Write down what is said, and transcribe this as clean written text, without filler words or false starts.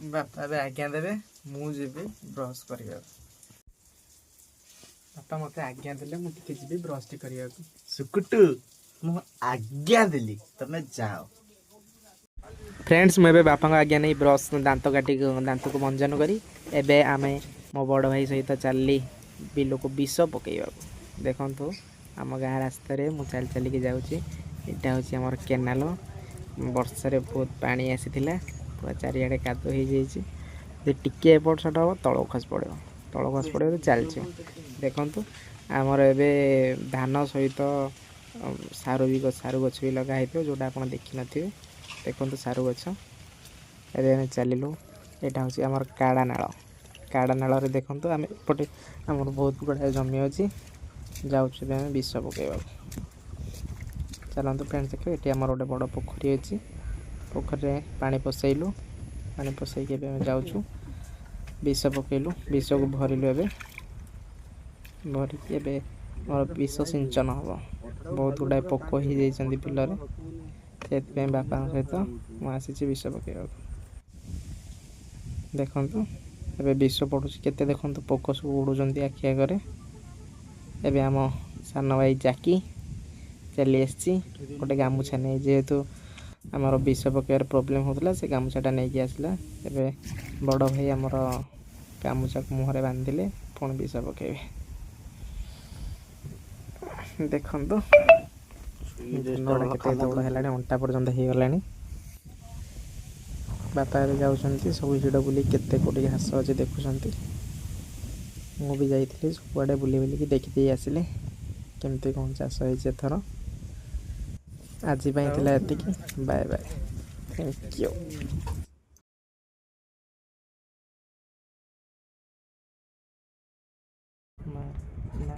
ବାପା ଏବେ ଆଜ୍ଞା ଦେବେ, ମୁଁ ଯିବି ବ୍ରସ୍ କରିବାକୁ। ବାପା ମୋତେ ଆଜ୍ଞା ଦେଲେ, ମୁଁ ଟିକେ ଯିବି ବ୍ରସ୍ଟି କରିବାକୁ। ସୁକୁଟୁ, ମୁଁ ଆଜ୍ଞା ଦେଲି, ତମେ ଯାଅ। ଫ୍ରେଣ୍ଡସ୍, ମୁଁ ଏବେ ବାପାଙ୍କ ଆଜ୍ଞା ନେଇ ବ୍ରସ୍ ଦାନ୍ତ କାଟିକି ଦାନ୍ତକୁ ମଞ୍ଜନ କରି ଏବେ ଆମେ ମୋ ବଡ଼ ଭାଇ ସହିତ ଚାଲିଲି ବିଲକୁ ବିଷ ପକାଇବାକୁ। ଦେଖନ୍ତୁ, ଆମ ଗାଁ ରାସ୍ତାରେ ମୁଁ ଚାଲି ଚାଲିକି ଯାଉଛି। ଏଇଟା ହେଉଛି ଆମର କେନାଲ। ବର୍ଷାରେ ବହୁତ ପାଣି ଆସିଥିଲା, ପୁରା ଚାରିଆଡ଼େ କାଦୁଅ ହେଇଯାଇଛି। ଯଦି ଟିକିଏ ଏପଟ ସେପଟ ହେବ, ତଳକୁ ଖସି ପଡ଼ିବ। ତଳକୁ ଖସି ପଡ଼ିବ ତ ଚାଲିଯିବ। ଦେଖନ୍ତୁ, ଆମର ଏବେ ଧାନ ସହିତ ସାରୁ ବି, ସାରୁ ଗଛ ବି ଲଗା ହେଇଥିବ, ଯେଉଁଟା ଆପଣ ଦେଖିନଥିବେ। ଦେଖନ୍ତୁ ସାରୁ ଗଛ। ଏବେ ଆମେ ଚାଲିଲୁ। ଏଇଟା ହେଉଛି ଆମର କାଡ଼ା ନାଳ। କାଡ଼ା ନାଳରେ ଦେଖନ୍ତୁ, ଆମେ ଏପଟେ ଆମର ବହୁତ ଗୁଡ଼ାଏ ଜମି ଅଛି। ଯାଉଛୁ ଏବେ ଆମେ ବିଷ ପକାଇବାକୁ। ଚାଲନ୍ତୁ ଫ୍ରେଣ୍ଡସ୍, ଦେଖିବେ ଏଠି ଆମର ଗୋଟେ ବଡ଼ ପୋଖରୀ ଅଛି। ପୋଖରୀରେ ପାଣି ପଶାଇଲୁ। ପାଣି ପଶାଇକି ଏବେ ଆମେ ଯାଉଛୁ, ବିଷ ପକାଇଲୁ, ବିଷକୁ ଭରିଲୁ। ଏବେ ଭରିକି ଏବେ ଆମର ବିଷ ସିଞ୍ଚନ ହେବ। ବହୁତ ଗୁଡ଼ାଏ ପୋକ ହେଇଯାଇଛନ୍ତି ବିଲରେ, ସେଥିପାଇଁ ବାପାଙ୍କ ସହିତ ମୁଁ ଆସିଛି ବିଷ ପକାଇବାକୁ। ଦେଖନ୍ତୁ, ଏବେ ବିଷ ପଡ଼ୁଛି କେତେ। ଦେଖନ୍ତୁ, ପୋକ ସବୁ ଉଡ଼ୁଛନ୍ତି ଆଖି ଆଗରେ। ଏବେ ଆମ ସାନ ଭାଇ ଜାକି ଚାଲି ଆସିଛି ଗୋଟେ ଗାମୁଛା ନେଇ। ଯେହେତୁ ଆମର ବିଷ ପକାଇବାର ପ୍ରୋବ୍ଲେମ୍ ହେଉଥିଲା, ସେ ଗାମୁଛାଟା ନେଇକି ଆସିଲା। ଏବେ ବଡ଼ ଭାଇ ଆମର ଗାମୁଛାକୁ ମୁହଁରେ ବାନ୍ଧିଲେ, ପୁଣି ବିଷ ପକାଇବେ। ଦେଖନ୍ତୁ, ଧାନଗୁଡ଼ା କେତେ ଦୌଡ଼ ହେଲାଣି, ଅଣ୍ଟା ପର୍ଯ୍ୟନ୍ତ ହେଇଗଲାଣି। ବାପା ଏବେ ଯାଉଛନ୍ତି ସବୁ ହିଡ଼ ବୁଲି, କେତେ କୋଉଠି ଘାସ ଅଛି ଦେଖୁଛନ୍ତି। ମୁଁ ବି ଯାଇଥିଲି, ସବୁଆଡ଼େ ବୁଲି ବୁଲିକି ଦେଖିଦେଇ ଆସିଲି କେମିତି କ'ଣ ଚାଷ ହେଇଛି ଏଥର। ଆଜି ପାଇଁ ଥିଲା ଏତିକି। Bye bye, thank you. ନା।